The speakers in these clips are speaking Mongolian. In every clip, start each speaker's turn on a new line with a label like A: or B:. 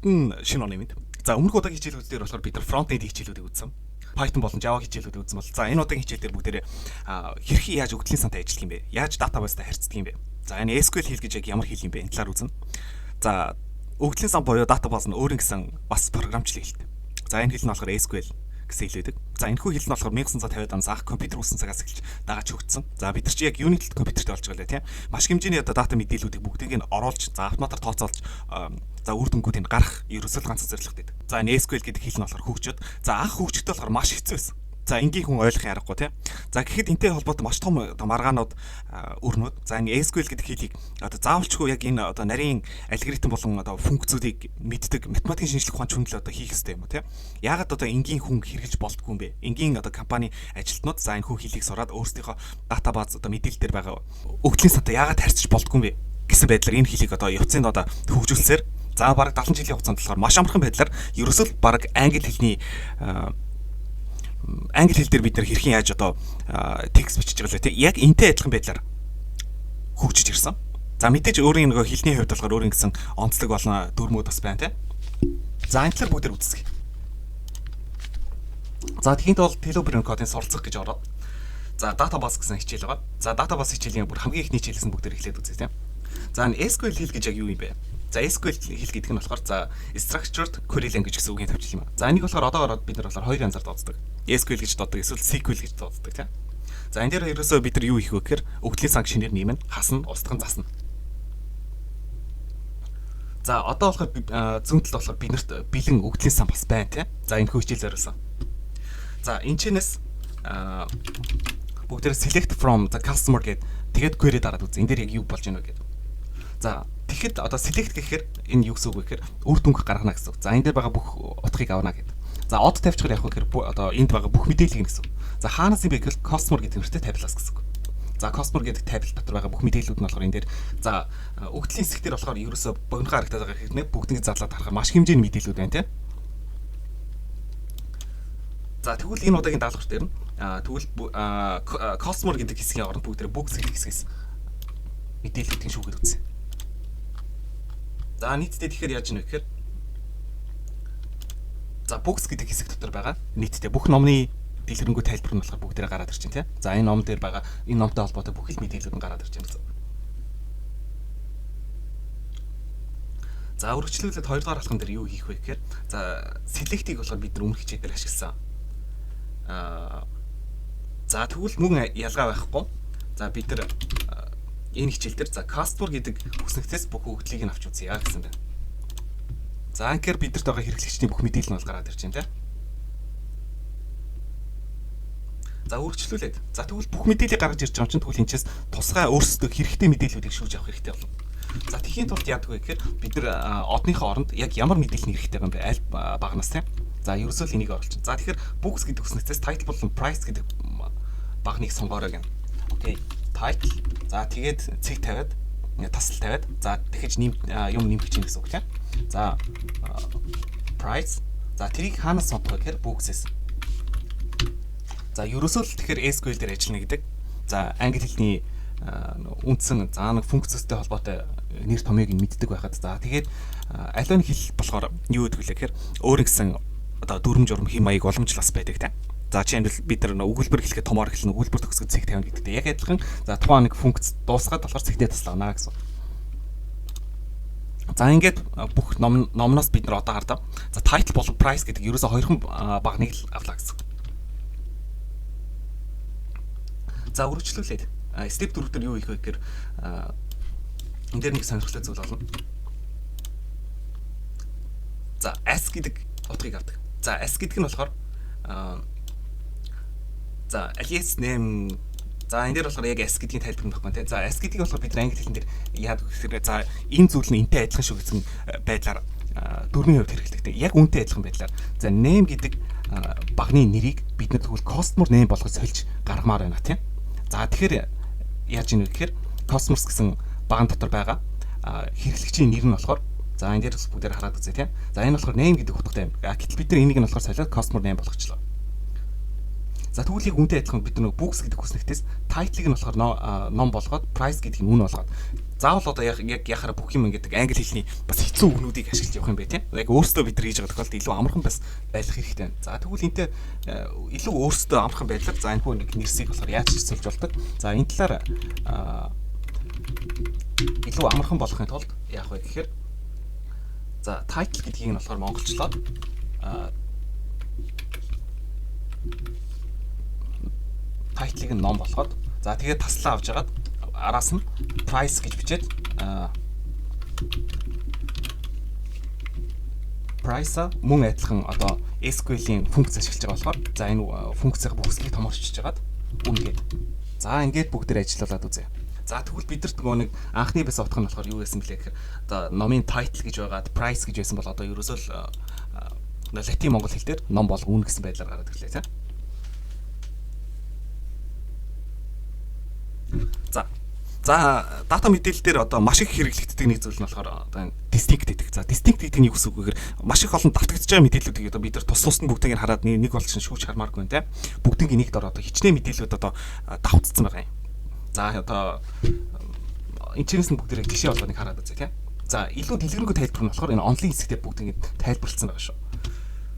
A: Бүгдэнд нь шинэ оны мэнд. За, өмнөх удаагийн хичээлүүд дээр болохоор бид нар front end хичээлүүдийг үзсэн. Python болон Java хичээлүүдийг үзсэн бол за, энэ удаагийн хичээл дээр бүгдээрээ хэрхэн яаж өгөгдлийн сантай ажиллах юм бэ? Яаж database-тай харьцдаг юм бэ? За, энэ SQL хэл гэж яг ямар хэл юм бэ? Энэ талаар үзнэ. За, өгөгдлийн сан буюу database нь өөрийн гэсэн бас програмчлал хэлтэй. За, энэ хэл нь болохоор SQL гэсэн хэл байдаг. За, энэхүү хэл нь болохоор 1950-ад оноос анх компьютер үүссэн цагаас эхэлж дагааж хөгжсөн. За, бид нар чи яг юуны төлд компьютертэй болж байгаа лээ, тийм. Маш хэмжээний одоо дата мэдээллүүдийг бүгдийг нь оруулж, за, автоматар тооцоолж, за, үр дүнгуудыг гарах ерөөсөө л ганц зорилготой байдаг. За, энэ SQL гэдэг хэл нь болохоор хөгжөөд, за, анх хөгжихдээ болохоор маш хэцүү байсан. За, энгийн хүн ойлгохын аргагүй, тийм. За, гэхэд энтэй холбоотой маш том одоо маргаанууд өрнөд. За, энэ SQL гэдэг хэлийг одоо заавалчгүй яг энэ одоо нарийн алгоритм болон одоо функцүүдийг мэддэг математикийн шинжлэх ухаан чүнэл одоо хийх ёстой юм уу, тийм. Яагаад одоо энгийн хүн хэрэглэж болдгоо юм бэ? Энгийн одоо компани ажилтнууд, за, энэ хүү хэлийг сураад өөрсдийнхөө database одоо мэдээлэл дээр байгаа өгөгдлийн сантай яагаад харьцаж болдгоо юм бэ гэсэн байдлаар энэ хэлийг одоо явцын одоо хөгжүүлсээр, за, бараг 70 жилийн хугацаанд болохоор маш амархан байдлаар ерөөсөө л бараг англи хэлний англи хэл дээр бид нар хэрхэн яаж одоо текст бичиж байгаа лээ, тийм, яг энтэй адилхан байдлаар хөгжиж ирсэн. За, мэдээж өөрийн нөгөө хэлний хувьд болохоор өөрийн гэсэн онцлог болон дүрмүүд бас байна, тийм. За, энэ талаар бүгдээр үзье. За, тэгэхэд бол Telebrin кодын суралцах гэж ороод, за, database гэсэн хичээл байгаа. За, database хичээлийн бүр хамгийн эхний хичээлээс нь бүгдээр эхлээд үзье, тийм. За, энэ SQL хэл гэж яг юу юм бэ? За, SQL хэл гэдэг нь болохоор, за, structured query language гэсэн үгийн товчлол юм. За, энийг болохоор одоо ороод бид нар болохоор хоёр янзаар дууддаг. SQL гэж дууддаг, эсвэл SQL гэж дууддаг, тийм. За, энэ дээр ерөөсөө бид нар юу хийх вэ гэхээр өгөгдлийн санг шинээр нэмнэ, хасна, устган, засна. За, одоо болохоор зүүн талд болохоор бид нарт бэлэн өгөгдлийн сан бас байна, тийм. За, энэ хүү хичээл зориулсан. За, энэ чэнэс бүгдээрээ select from the customer гээд тэгээд query дараад үзье. Энэ дээр яг юу болж байна вэ гэдэг. За, тэгэхэд одоо select гэхээр энэ юу гэсэн үг вэ гэхээр үр дүнг гаргана гэсэн үг. За, энэ дээр байгаа бүх утгыг авна гэдэг. За, од тавьчихаар яг вэ гэхээр одоо энд байгаа бүх мэдээллийг гэсэн үг. За, хаанаас юм бэ гэвэл customer гэдэг нэртэй table-аас гэсэн үг. За, customer гэдэг table дотор байгаа бүх мэдээллүүд нь болохоор энэ дээр, за, өгөгдлийн хэсэг дээр болохоор ерөөсө богино харагдаад байгаа хэрнээ бүгднийг задлаад харахаар маш хэмжээний мэдээллүүд байна, тийм. За, тэгвэл энэ удаагийн даалгавар дээр нь тэгвэл customer гэдэг хэсгийн оронд бүгдээ books гэдэг хэсгээс мэдээллүүдийг шүүгээд үзье. За, нийтдээ тэгэхээр яаж ийм вэ гэхээр, за, books гэдэг хэсэг дотор байгаа нийтдээ бүх номны дэлгэрэнгүй тайлбар нь болохоор бүгдээрээ гараад ирж байна, тийм. За, энэ ном дээр байгаа энэ номтой холбоотой бүх л мэдээллүүд нь гараад ирж байна гэсэн. За, үргэлжлүүлээд хоёрдугаар алхам дээр юу хийх вэ гэхээр, за, select-ийг болохоор бид нар өмнөх хичээл дээр ашигласан. За, тэгвэл мөн ялгаа байхгүй. За, бид нар энэ хичээл дээр, за, customer гэдэг хүснэгтээс бүх өгөгдлийг нь авч үзье гэсэн байна. За, анкер бидэрт байгаа хэрэглэгчдийн бүх мэдээлэл нь бол гараад ирж байна, тийм. За, үргэлжлүүлээд. За, тэгвэл бүх мэдээллийг гаргаж ирж байгаа юм чинь тэгвэл энэчээс тусгай өөрсдөө хэрэгтэй мэдээллүүдийг шүүж авах хэрэгтэй болно. За, тэхийн тулд яадаг вэ гэхээр бид нар одныхоо оронд яг ямар мэдээлэл нь хэрэгтэй юм бэ? Аль багнаас, тийм. За, ерөөсөө л энийг оруулчих. За, тэгэхээр books гэдэг хүснэгтээс title болон price гэдэг багныг сонгоорой гэнэ. Окей. Title. За, тэгээд цэг тавиад, тасал тавиад, за, дахиж нэм юм нэмэх чинь гэсэн үг, тийм. За, price. За, тэрийг хаанаас сонгох вэ гэхээр books-ээс. За, ерөөсөө л тэгэхээр SQL дээр ажиллана гэдэг. За, англи хэлний үндсэн, за, нэг функцтэй холбоотой нэр томьёог нь мэддэг байхад, за, тэгээд аливаа нэг хэл болохоор юу гэдэг вэ гэхээр өөр гэсэн одоо дүрм журм, хэм маяг, уламжлал бас байдаг, тийм. За, жишээлбэл, бид нар өгүүлбэр хэлэхэд томоор эхэлнэ, өгүүлбэр төгсгөд цэг тавина гэдэгтэй. Яг адилхан, за, тухайн нэг функц дуусгаад болохоор цэгтээ таслана гэсэн. За, ингээд бүх ном номноос бид нар одоо хардаа. За, title болон price гэдэг ерөөсө хоёрхан багныг л авлаа гэсэн. За, үргэлжлүүлээд step 4 дээр юу хийх вэ гэхээр энэ дээр нэг сонирхолтой зүйл болно. За, as гэдэг утгыг авдаг. За, as гэдэг нь болохоор, за, alias name. За, энэ дээр болохоор яг as гэдгийн тайлбар нь байхгүй, тийм. За, as гэдгийг болохоор бид нар англи хэлэн дээр яадаг гэхээр, за, энэ зүйл нь энтэй адилхан шүү гэсэн байдлаар дүрмийн хувьд хэрэглэгддэг. Яг үнтэй адилхан байдлаар, за, name гэдэг багны нэрийг бид нар тэгвэл customer name болгож сольж гаргамаар байна, тийм. За, тэгэхээр яаж ийнэ вэ гэхээр customers гэсэн баган дотор байгаа хэрэглэгчийн нэр нь болохоор, за, энэ дээр бас бүгдээр хараад үзье, тийм. За, энэ болохоор name гэдэг утгатай юм. Гэтэл бид нар энийг нь болохоор солиод customer name болгочлоо. За, тэгвэл яг үнтэй адилхан бид нэг books гэдэг хүснэгтээс title-ыг нь болохоор ном болгоод, price гэдгийг нь үнэ болгоод, заавал одоо яг яг яхаараа бүх юм ингээд англи хэлний бас хэцүү үгнүүдийг ашиглаж явах юм бэ, тийм. Яг өөрсдөө бид нар хийж байгаа тохиолдолд илүү амархан бас байх хэрэгтэй байна. За, тэгвэл энтэй илүү өөрсдөө амархан байдлаар, за, энэ хүү нэг нэрсийг болохоор яаж харьцуулж болдог. За, энэ талаар илүү амархан болохын тулд яах вэ гэхээр, за, title гэдгийг нь болохоор монголчлоод, title-ыг нь ном болгоод, за, тэгээд таслаа авч агаад араас нь price гэж бичээд, price мөн адилхан одоо SQL-ийн функц ашиглаж байгаа болохоор, за, энэ функцийн бүхсгийг томорчиж хагаад үнэ гээд. За, ингээд бүгдээр ажиллуулад үзье. За, тэгвэл бидэрт нөгөө нэг анхны байсан утга нь болохоор юу байсан бэлээ гэхээр одоо номын title гэж байгаад price гэж байсан бол одоо ерөөсөө л латин монгол хэл дээр ном болго үнэ гэсэн байдлаар гараад ирлээ, тийм. За. За, дата мэдээлэл дээр одоо маш их хэрэглэгддэг нэг зүйл нь болохоор одоо энэ distinct гэдэг. За, distinct гэдэг нь юу гэсэн үг вэ гэхээр маш их олон давтагдж байгаа мэдээллүүдийг одоо бид нар тус тусад нь бүгдийг нь хараад нэг болж шүүж хармааргүй юм те. Бүгдийг нэг дор одоо хичнээн мэдээллүүд одоо давтцсан байгаа юм. За, одоо энэ чирээс нь бүгдээрээ жишээ болгоныг хараад үзье те. За, илүү дэлгэрэнгүй тайлбар нь болохоор энэ онлайн хэсэгтээ бүгд ингэ тайлбарласан байгаа шүү.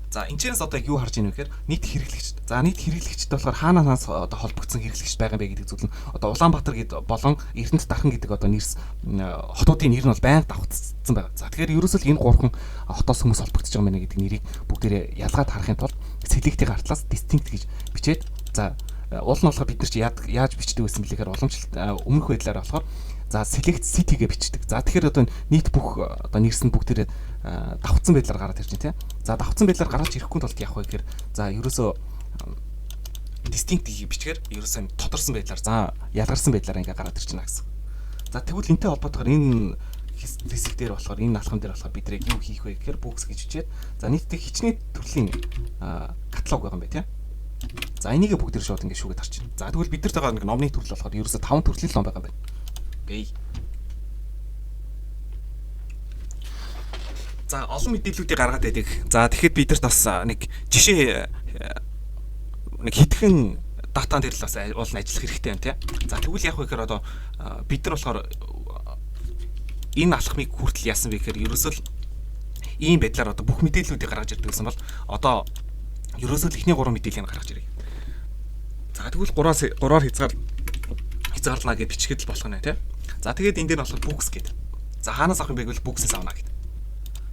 A: За, энэ чирээс одоо яг юу харж ийнэ вэ гэхээр нийт хэрэглэгчд. За, нийт хэрэглэгчд болохоор хаанаас одоо холбогдсон хэрэглэгчд байгаа юм бэ гэдэг зүйл нь одоо Улаанбаатар гэдэг болон Эрдэнэт Дархан гэдэг одоо нэрс хотуудын нэр нь бол байнга давхцсан байгаа. За, тэгэхээр ерөөсөө л энэ гурван хотоос хүмүүс холбогдож байгаа юм байна гэдэг нэрийг бүгдээрээ ялгаад харахын тулд select-ийн гартлаас distinct гэж бичээд, за, уул нь болохоор бид нар чи яаж бичдэг байсан бэлээ гэхээр уламжлалт өмнөх байдлаараа болохоор, за, select city-гээ бичдэг. За, тэгэхээр одоо нийт бүх одоо нэрс нь бүгдээрээ давхцсан байдлаар гараад ирж байна, тийм. За, давхцсан байдлаар гараад ирэхгүй тулд яах вэ гэхээр, за, ерөөсөө distinct бичгээр ерөөсөө тодорсон байдлаар, за, ялгарсан байдлаар ингээ гараад ирж байна гэсэн. За, тэгвэл энтэй холбоотойгоор энэ хэсэг дээр болохоор, энэ алхам дээр болохоор бид нэг юу хийх вэ гэхээр books гэж бичээд, за, нийтдээ хичнээн төрлийн каталог байгаа юм байна, тийм. За, энийг бүгд шууд ингээ шүүгээд харчихна. За, тэгвэл бид нар байгаа нэг номны төрөл болохоор ерөөсөө 5 төрлийн ном байгаа юм байна. Окей. За, олон мэдээллүүдийг гаргаад байдаг. За, тэгэхэд бид нарт бас нэг жишээ нэг хитгэн датан дээр л бас уул нь ажиллах хэрэгтэй байна, тий. За, тэгвэл яг вэ гэхээр одоо бид нар болохоор энэ алхмыг хүртэл яасан бэ гэхээр ерөөсөө л ийм байдлаар одоо бүх мэдээллүүдийг гаргаж ирдэг гэсэн бол одоо ерөөсөө л эхний гурван мэдээллийг гаргаж ирээ. За, тэгвэл 3-аас 3-аар хязгаарлана гэж бичгээд л болох нэ, тий. За, тэгээд энэ дээр болохоор books гэдэг. За, хаанаас авах юм бэ гэвэл books-ээс авна гэдэг.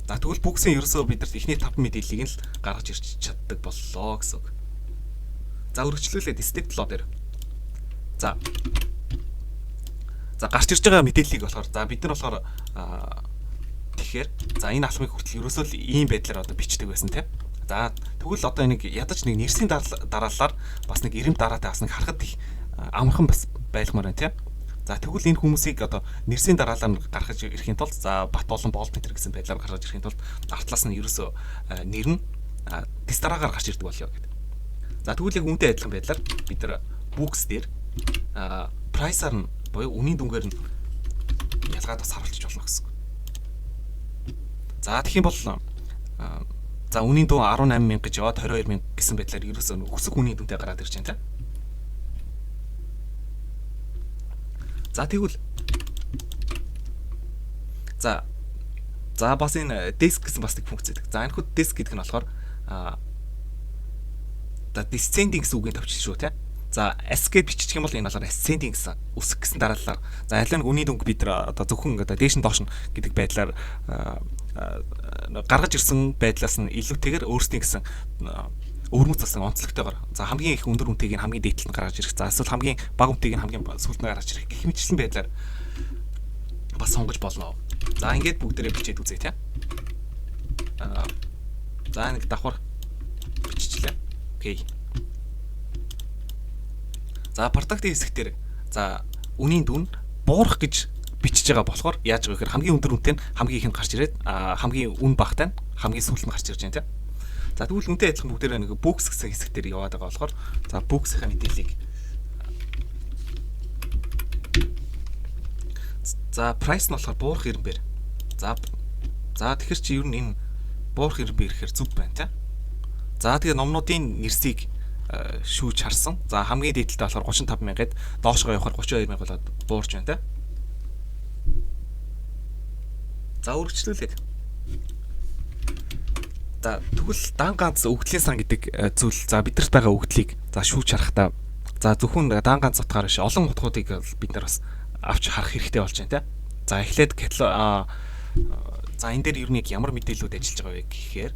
A: За, тэгвэл books-ийн ерөөсөө бид нарт эхний 5 мэдээллийг нь л гаргаж ирч чаддаг боллоо гэсэн үг. За, өргөжлүүлээд step 7 дээр. За. За, гарч ирж байгаа мэдээллийг болохоор, за, бид нар болохоор тэгэхээр, за, энэ алхмыг хүртэл ерөөсөө л ийм байдлаар одоо бичдэг байсан, тийм. За, тэгвэл одоо нэг ядаж нэг нэрсийн дараалалаар бас нэг ирэм дараатай бас нэг харахад их амархан бас байлгамаар байна, тийм. За, тэгвэл энэ хүмүүсийг одоо нэрсийн дараалал нь гаргаж ирэхийн тулд, за, бат болон болт нэтер гэсэн байдлаар гаргаж ирэхийн тулд артлаас нь ерөөсөө нэр нь тест дараагаар гарч ирдэг болёо гэдэг. За, тэгвэл яг үүнтэй адилхан байдлаар бид нар books дээр price-аар нь буюу үнийн дүнгээр нь ялгаад бас харуулчих болно гэсэн. За, тэгэх юм бол, за, үнийн дүн 18 мянга гэж яваад 22 мянга гэсэн байдлаар ерөөсөө өсөх үнийн дүнтэй гараад ирж байна, тийм. За, тэгвэл, за бас энэ desc гэсэн бас нэг функц байдаг. За, энэ хүүд desc гэдэг нь болохоор за, descending гэсэн үгийн товчлол шүү, тийм. За, S гэж бичих юм бол энэ болохоор ascending гэсэн өсөх гэсэн дараалалаар, за, аль нэг үнийн дүнг бид нар одоо зөвхөн одоо дээш нь доош нь гэдэг байдлаар гаргаж ирсэн байдлаас нь илүүтэйгээр өөрсдийн гэсэн өвөрмөц болсон онцлогтойгоор, за, хамгийн их өндөр үнэтэйг нь хамгийн дээд талд нь гаргаж ирэх, за, эсвэл хамгийн бага үнэтэйг нь хамгийн сүүлд нь гаргаж ирэх гэх мэтчлэн байдлаар бас сонгож болно. За, ингээд бүгдээрээ бичээд үзье, тийм. За, нэг давхар биччихлээ. Окей. За, product-ын хэсэг дээр, за, үнийн дүн буурах гэж бичиж байгаа болохоор яаж байгаа гэхээр хамгийн өндөр үнэтэй нь хамгийн ихэнд гарч ирээд, хамгийн үн багатай нь хамгийн сүүлд нь гарч ирж байна, тийм. За, тэгвэл үнтэй адилхан бүгдээрээ нэг books гэсэн хэсэг дээр яваад байгаа болохоор, за, books-ийн мэдээллийг, за, price нь болохоор буурах ирэмбэр. За, тэгэхээр чи ер нь энэ буурах ирэмбэр ирэхээр зөв байна, тийм. За, тэгээ номнуудын нэрсийг шүүж харсан. За, хамгийн дээдэлтэй болохоор 35 мянгаад доошгоо явахаар 32 мянга болоод буурч байна те. За, үргэлжлүүлээд. За, тэгвэл дан ганц өгөгдлийн сан гэдэг зүйл, за, биднэрт байгаа өгөгдлийг за шүүж харахдаа, за, зөвхөн дан ганц утгаар биш, олон утгуудыг бид нар бас авч харах хэрэгтэй болж байна те. За, эхлээд за, энэ дээр ер нь ямар мэдээллүүд ажиллаж байгаа вэ гэхээр,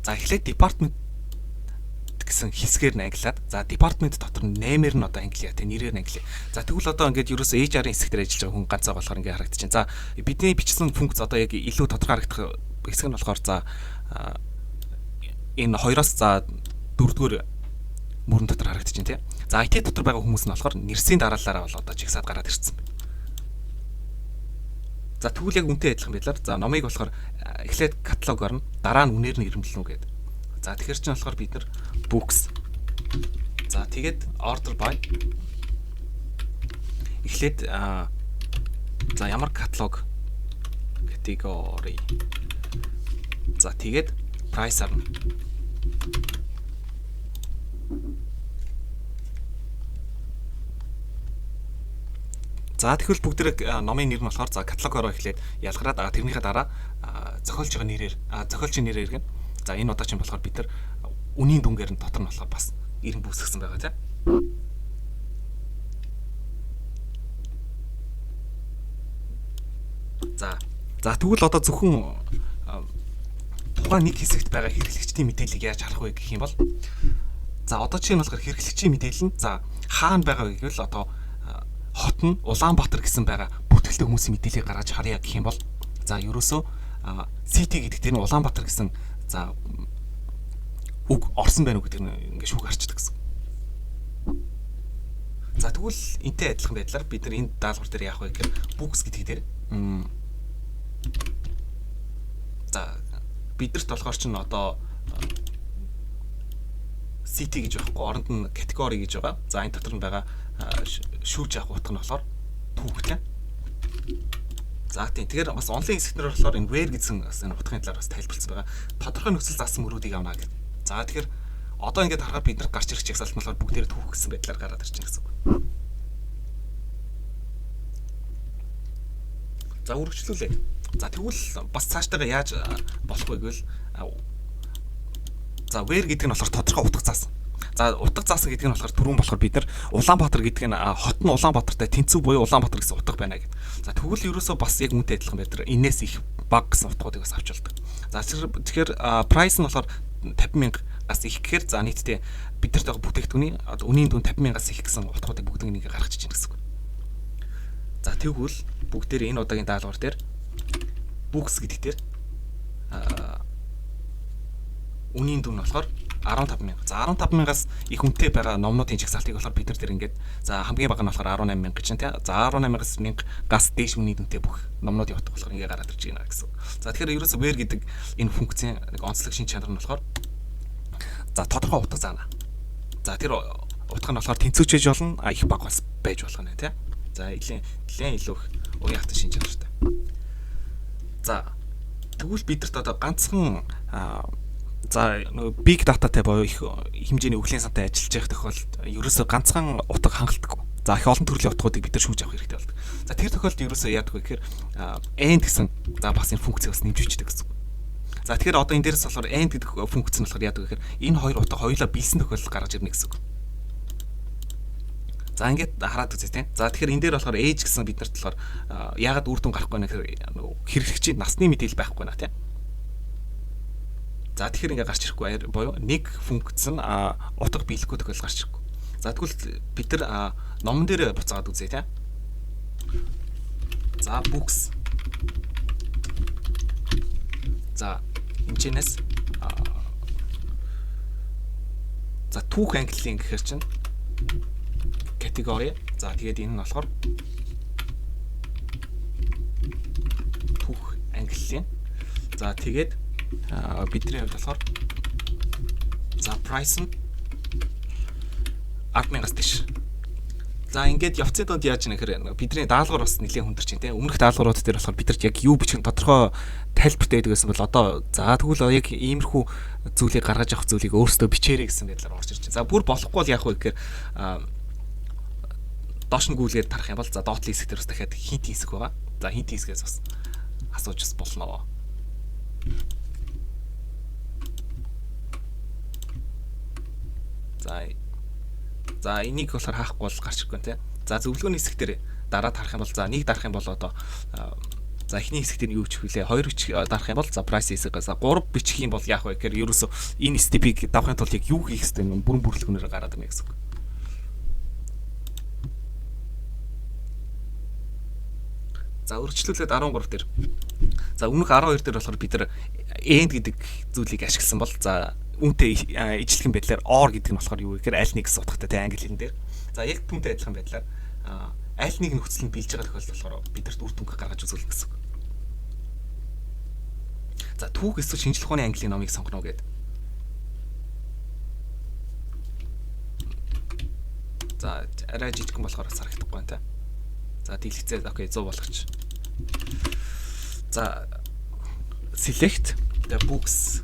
A: за, эхлээд department гэсэн хэсгээр нь ангилаад, за, department дотор нь name-ээр нь одоо ангилъя те, нэрээр нь ангилъя. За, тэгвэл одоо ингээд ерөөсөө HR-ын хэсэг дээр ажиллаж байгаа хүн ганцаа болохоор ингээд харагдчихэв. За, бидний бичсэн функц одоо яг илүү тодорхой харагдах хэсэг нь болохоор, за, энэ хоёроос за дөрөвдүгээр мөрөн дотор харагдчихэв тий. За, IT дотор байгаа хүмүүс нь болохоор нэрсийн дараалалаараа бол одоо жигсаад гараад ирсэн байна. За, тэгвэл яг үнтэй адилхан байдлаар, за, номыг болохоор эхлээд каталогоор нь, дараа нь үнээр нь ирэмлэнэ үү гэдэг. За, тэгэхээр чинь болохоор бид нар books, за, тэгээд order by эхлээд, за, ямар каталог category, за, тэгээд price-аар нь. За, тэгвэл бүгдээрээ номын нэр нь болохоор, за, каталогоор эхлээд ялгараад, тэрнийхээ дараа зохиолж байгаа нэрээр, зохиолчийн нэрээр гэн. За, энэ удаа чинь болохоор бид нар үнийн дүнгээр нь дотор нь болохоор бас ирэн үүсгэсэн байгаа тийм. За. За, тэгвэл одоо зөвхөн тухайн нэг хэсэгт байгаа хэрэглэгчдийн мэдээллийг яаж харах вэ гэх юм бол, за, одоо чинь болохоор хэрэглэгчийн мэдээлэл нь, за, хаана байгаа вэ гэвэл одоо хот нь Улаанбаатар гэсэн байгаа бүртгэлтэй хүмүүсийн мэдээллийг гаргаж харъя гэх юм бол, за, ерөөсөө city гэдэг дээр нь Улаанбаатар гэсэн, за, үг орсон байна уу гэдэг нь ингээ шүүх харчдаг гэсэн. За, тэгвэл энтэй адилхан байдлаар бид нар энэ даалгавар дээр яах вэ гэхээр books гэдэг дээр, за, бидэрт болохоор чинь одоо city гэж байхгүй, оронд нь category гэж байгаа. За, энэ дотор нь байгаа шүүж авах утга нь болохоор түүхтэй. За, тийм. Тэгэхээр бас онлайн хэсэгтэр болохоор энэ where гэсэн бас энэ утгын талаар бас тайлбарласан байгаа. Тодорхой нөхцөл заасан мөрүүдийг авна гэдэг. За, тэгэхээр одоо ингээд харахаар бид нар гарч ирэх жагсаалт нь болохоор бүгдээрээ түүх гэсэн байдлаар гараад ирж байна гэсэн үг. За, үргэлжлүүлээ. За, тэгвэл бас цаашдаа яаж болох вэ гэвэл, за, where гэдэг нь болохоор тодорхой утга заасан. За, утга заасан гэдэг нь болохоор түрүүн болохоор бид нар Улаанбаатар гэдэг нь хот нь Улаанбаатартай тэнцүү буюу Улаанбаатар гэсэн утга байна гэдэг. За, тэгвэл ерөөсөө бас яг үүнтэй адилхан байдлаар энэс их бага гэсэн утгуудыг бас авч болдог. За, тэгэхээр price нь болохоор 50 мянгаас их гэхээр, за, нийтдээ бидэрт байгаа бүтээгдэхүүний одоо үнийн дүн 50 мянгаас их гэсэн утгуудыг бүгдийг нэг гаргаж чинь гэсэн үг. За, тэгвэл бүгдээр энэ удаагийн даалгавар дээр books гэдэг дээр үнийн дүн нь болохоор 15 мянга. За, 15 мянгаас их үнэтэй байгаа номнуудын жагсаалтыг болохоор бид нар тэр ингээд, за, хамгийн бага нь болохоор 18 мянга гэж байна тий. За, 18 мянгаас мянгаас дээш үнийн дүнтэй бүх номнуудын утга болохоор ингээд гараад ирж байна гэсэн. За, тэгэхээр ерөөсө where гэдэг энэ функцийн нэг онцлог шин чанар нь болохоор, за, тодорхой утга заана. За, тэр утга нь болохоор тэнцвүүчээж болно, а их бага бас байж болох нэ тий. За, нэлээд илүү их уян хатан шин чанартай. За, тэгвэл бидэрт одоо ганцхан, за, нөгөө big data-тай буюу их хэмжээний өгөгдлийн сантай ажиллаж явах тохиолдолд ерөөсөө ганцхан утга хангалтгүй. За, их олон төрлийн утгуудыг бид нар шүүж авах хэрэгтэй болдог. За, тэр тохиолдолд ерөөсөө яадаг вэ гэхээр and гэсэн, за, бас энэ функцийг бас нэмж бичдэг гэсэн үг. За, тэгэхээр одоо энэ дээрээс болохоор and гэдэг функц нь болохоор яадаг вэ гэхээр энэ хоёр утга хоёулаа биелсэн тохиолдолд гаргаж ирнэ гэсэн үг. За, ингээд хараад үзье тийм. За, тэгэхээр энэ дээр болохоор age гэсэн бид нарт болохоор яагаад үр дүн гарахгүй нэ гэхээр нөгөө хэрэглэгчийн насны мэдээлэл байхгүй наа тийм. За, тэгэхээр ингээ гарч ирэхгүй буюу нэг функц нь утга биелэхгүй тохиолдол гарч ирэхгүй. За, тэгвэл бид нар номон дээр буцаагаад үзье тийм. За, books. За, энэчнээс, за, түүх ангиллын гэхэр чинь category. За, тэгээд энэ нь болохоор түүх ангиллын. За, тэгээд бидний хувьд болохоор, за, price нь 100000-аас дээш. За, ингээд явцын дунд яаж нэхэр бидний даалгавар бас нэлээд хүндэрч байна, те. Өмнөх даалгаврууд дээр болохоор бид нар яг юу бичих нь тодорхой тайлбартай байдаг гэсэн бол одоо за тэгвэл яг иймэрхүү зүйлийг гаргаж авах зүйлийг өөрсдөө бичээрэй гэсэн байдлаар орж ирж байна. За, бүр болохгүй бол яах вэ гэхээр доош нь гүйлгээд тарах юм бол за доотлын хэсэг дээр бас дахиад hint хэсэг байгаа. За, hint хэсгээс бас асууж бас болно. За, энийг болохоор хаахгүй бол гарч ирэхгүй, те. За, зөвлөгөөний хэсэг дээр дараад харах юм бол за нэг дарах юм бол одоо за эхний хэсэг дээр юу бичих вүлээ? Хоёр бичих дарах юм бол за price хэсэг, за гурав бичих юм бол яах вэ гэхээр ерөөсө энэ step-ийг давахын тулд яг юу хийх ёстой юм бүрэн бүрэлдэхүүнээр гараад ирнэ гэсэн үг. За, өргөжлүүлээд 13 дээр. За, өмнөх 12 дээр болохоор бид нар and гэдэг зүйлийг ашигласан бол за үүнтэй ижилхэн байдлаар or гэдэг нь болохоор юу вэ гэхээр аль нэг гэсэн утгатай, те, англи хэлэн дээр. За, яг түүнтэй адилхан байдлаар аль нэг нөхцөл нь биелж байгаа тохиолдолд болохоор бидэрт үр дүнг гаргаж үзүүлнэ гэсэн үг. За, түүх эсвэл шинжлэх ухааны английн номыг сонгоно гэдэг. За, арай жижигхэн болохоор сарагдахгүй байна, те. За, дэлгэцээ okay 100 болгоч. За, select the books-ээс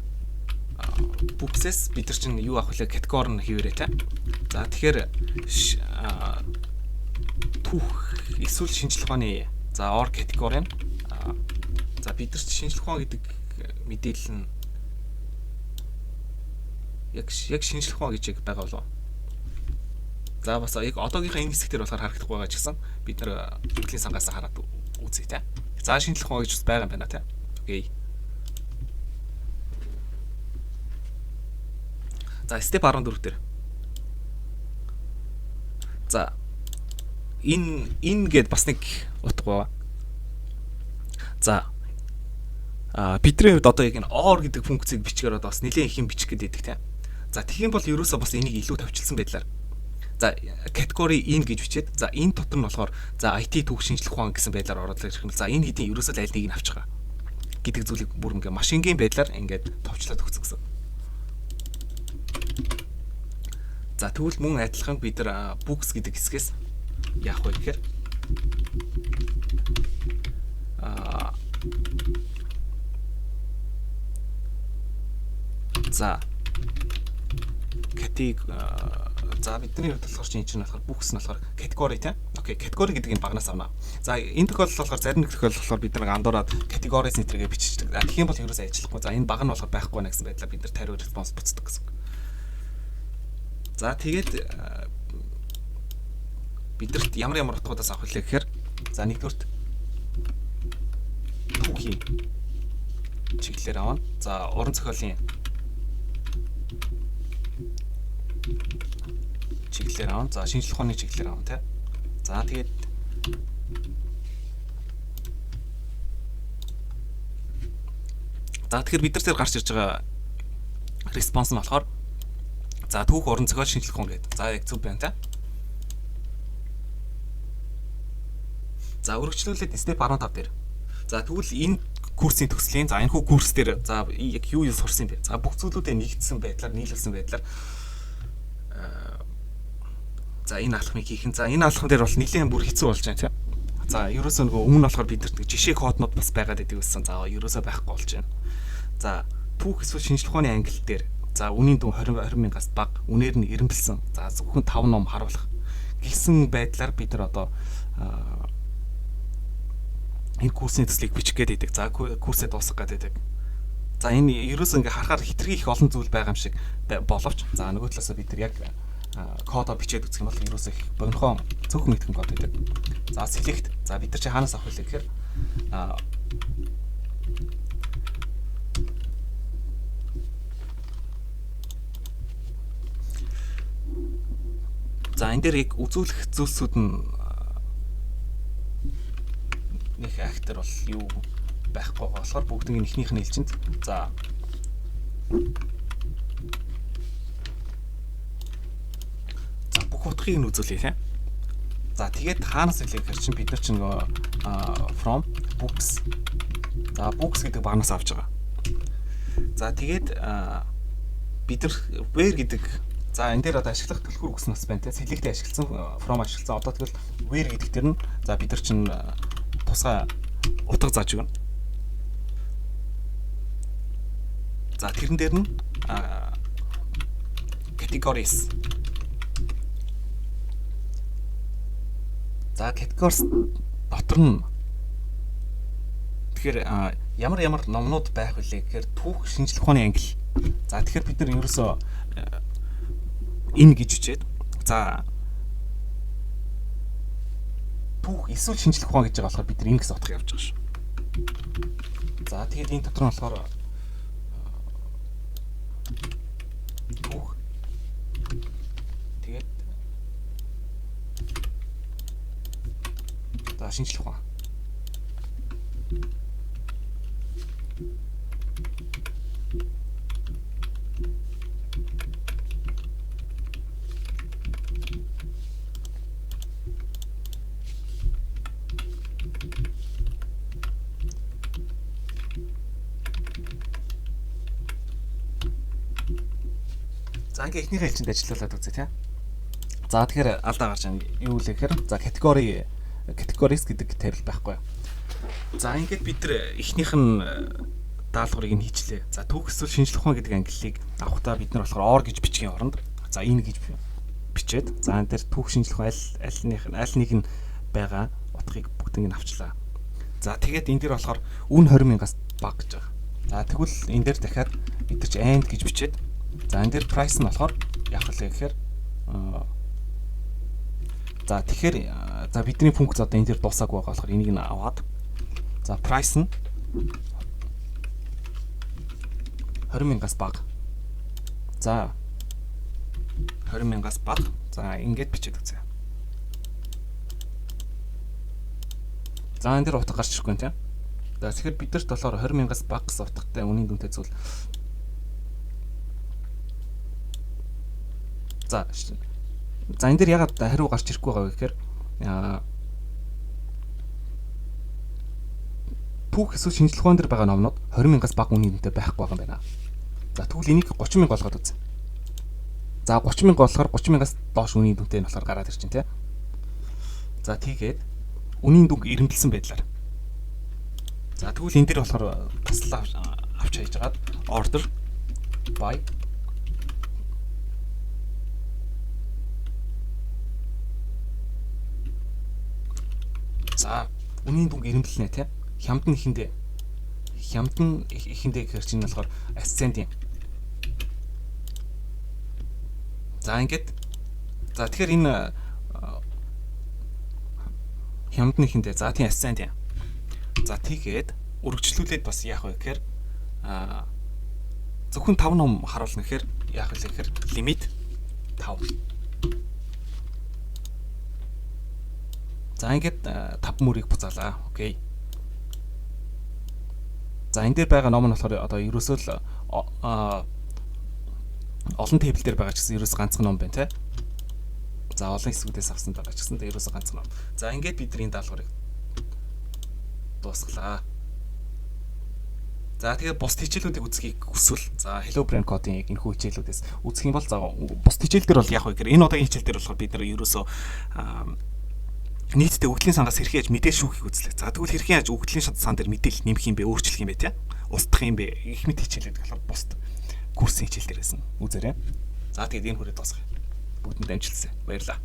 A: бид нар чинь юу авах вэ? Категори нь хэвээрээ, те. За, тэгэхээр түүх эсвэл шинжлэх ухааны за or категори нь за бид нар шинжлэх ухаан гэдэг мэдээлэл нь яг шинжлэх ухаан гэж яг байгаа болов. За, бас яг одоогийнхаа энэ хэсэг дээр болохоор харагдахгүй байгаа ч гэсэн бид нар өгөгдлийн сангаас хараад үзье, те. За, шинжлэх ухаан гэж бас байгаа юм байна, те. Okay. За, step 14 дээр. За, энэ гээд бас нэг утга байгаа. За, бидний хувьд одоо яг энэ or гэдэг функцийг бичгээр одоо бас нэлээд их юм бичих гээд байдаг, тийм. За, тэгэх юм бол ерөөсөө бас энийг илүү товчилсан байдлаар за категори in гэж бичээд за энэ дотор нь болохоор за IT, түүх, шинжлэх ухаан гэсэн байдлаар ороод ирэх юм бол за энэ хэдийн ерөөсөө л аль нэг нь авч байгаа гэдэг зүйлийг бүр ингээ маш энгийн байдлаар ингээд товчлоод өгсөн гэсэн. За, тэгвэл мөн адилхан бид нар books гэдэг хэсгээс яах вэ гэхээр за катег за бидний хувьд болохоор чинь энэ чинь болохоор books нь болохоор категори, тийм. Okay, категори гэдэг энэ багнаас авна. За, энэ тохиолдолд болохоор зарим нэг тохиолдолд болохоор бид нар андуураад categories нэтрэгээ биччихдэг. За, тэгэх юм бол ерөөсөө ажиллахгүй. За, энэ баг нь болохоор байхгүй нэ гэсэн байдлаар бид нар тариу response буцдаг гэсэн үг. За, тэгээд бидэрт ямар ямар утгуудаас авах вэ гэхээр за нэгдүгээрт түүхийн чиглэлээр авна. За, уран зохиолын чиглэлээр авна. За, шинжлэх ухааны чиглэлээр авна, тий. За, тэгээд за тэгэхээр бид нар дээр гарч ирж байгаа response нь болохоор за түүх, уран зохиол, шинжлэх ухаан гэдэг. За, яг зөв байна, тий. За, өргөжлүүлээд step 15 дээр. За, тэгвэл энэ курсын төслийн за энэхүү курс дээр за яг юу юу сурсан юм бэ? За, бүх зүйлүүдээ нэгдсэн байдлаар, нийлүүлсэн байдлаар за энэ алхмыг хийх нь. За, энэ алхам дээр бол нэлээд бүр хэцүү болж байна, тийм. За, ерөөсөө нөгөө өмнө болохоор бид нарт жишээ коднууд бас байгаад байдаг гэсэн. За, ерөөсөө байхгүй болж байна. За, түүх эсвэл шинжлэх ухааны англи дээр за үнийн дүн 20 20 мянгаас бага, үнээр нь эрэмбэлсэн. За, зөвхөн 5 ном харуулах гэсэн байдлаар бид нар одоо энэ курсын төслийг бичих гээд байдаг. За, курсээ дуусгах гээд байдаг. За, энэ ерөөсөө ингээ харахаар хэтэрхий их олон зүйл байгаа юм шиг боловч за нөгөө талаасаа бид нар яг кодоо бичээд үзэх юм бол ерөөсөө их богинохон цөөхөн итгэн код байдаг. За, select за бид нар чи хаанаас авах вэ гэхээр за энэ дээр яг үзүүлэх зүйлсүүд нь нэг актер бол юу байхгүй болохоор бүгднийг эхнийх нь хэлчихэнд за за бүх утгыг нь үзүүлье, тийм. За, тэгээд хаанаас илээ гэхэр чинь бид нар чинь нөгөө from books за books гэдэг багнаас авч байгаа. За, тэгээд бид нар where гэдэг За, энэ дээр одоо ашиглах түлхүүр үгс нас байна те. Select ашигласан, from ашигласан. Одоо тэгвэл where гэдэг дээр нь за бид нар чинь тусгай утга зааж өгнө. За, тэрэн дээр нь categories. За, categories дотор нь тэгэхээр ямар ямар номнууд байх вүлээ гэхээр түүх, шинжлэх ухааны англи. За, тэгэхээр бид нар ерөөсөө энэ гэж бичээд, за, түүх эсвэл шинжлэх ухаан гэж байгаа болохоор бид нар энэ гэсэн утга явж байгаа шүү. За, тэгээд энэ дотор нь болохоор түүх, тэгээд за шинжлэх ухаан. За, ингээ эхнийхээ элчинд ажиллуулад үзье тий. За, тэгэхээр алдаа гарч байна. Юу вэ гэхээр за category categories гэдэг table байхгүй. За, ингээд бид нар эхнийх нь даалгаврыг нь хийчлээ. За, түүх эсвэл шинжлэх ухаан гэдэг ангиллыг авахдаа бид нар болохоор or гэж бичгийн оронд за in гэж бичээд, за энэ дээр түүх, шинжлэх ухаан аль аль нь аль нэг нь байгаа утгыг бүгднийг нь авчлаа. За, тэгээд энэ дээр болохоор үн 20 мянгаас бага гэж байгаа. За, тэгвэл энэ дээр дахиад бид нар чи and гэж бичээд, за энэ дээр price нь болохоор яах вэ гэхээр за тэгэхээр за бидний функц одоо энэ дээр дуусаагүй байгаа болохоор энийг нь аваад, за, price нь 20 мянгаас бага. За, 20 мянгаас бага. За, ингээд бичээд үзье. За, энэ дээр утга гарч ирэхгүй тийм. За, тэгэхээр бид нарт болохоор 20 мянгаас бага гэсэн утгатай үнийн дүнтэй зүйл. За за энэ дээр ягаад хариу гарч ирэхгүй байгаа вэ гэхээр түүх эсвэл шинжлэх ухаан дээр байгаа номнууд 20 мянгаас бага үнийн дүнтэй байхгүй байгаа юм байна. За, тэгвэл энийг 30 мянга болгоод үз. За, 30 мянга болохоор 30 мянгаас доош үнийн дүнтэй нь болохоор гараад ирчин тий. За, тийгээд үнийн дүнг эрэмбэлсэн байдлаар. За, тэгвэл энэ дээр болохоор таслал авч хайж хагаад order by. За, үнийн дүнг эрэмбэлнэ тий. Хямд нь ихэндээ. Хямд нь ихэндээ гэхэр чинь болохоор ascending. За, ингээд за тэгэхээр энэ хямд нь ихэндээ, за тийм, ascending. За, тийгээд үргэлжлүүлээд бас яах вэ гэхээр зөвхөн 5 ном харуулна гэхээр яах вэ гэхээр limit 5. За, ингээд 5 мөрийг буцаалаа. Окей. За, энэ дээр байгаа ном нь болохоор одоо ерөөсөө л олон table дээр байгаа ч гэсэн ерөөс ганцхан ном байна те. За, олон хэсгүүдээс авсан байгаа ч гэсэн ерөөсөө ганцхан ном. За, ингээд бид энэ даалгаврыг дуусгалаа. За, тэгээд бусад хичээлүүдийг үзэхийг хүсвэл за Hello Brain Code-ийн яг энэхүү хичээлүүдээс үзэх юм бол, за, бусад хичээл дээр бол яг вэ гэхээр энэ удаагийн хичээл дээр болохоор бид нар ерөөсөө нийтдээ өгөгдлийн сангаас хэрхэн яаж мэдээлэл шүүхийг үзлээ. За, тэгвэл хэрхэн яаж өгөгдлийн сан дээр мэдээлэл нэмэх юм бэ, өөрчлөх юм бэ те? Устгах юм бэ? Их мэт хичээлүүд болохоор бусад курсын хичээл дээрээс нь үзээрэй. За, тэгээд энэ хүрээд дуусгая. Бүгдэнд амжилтсаа. Баярлалаа.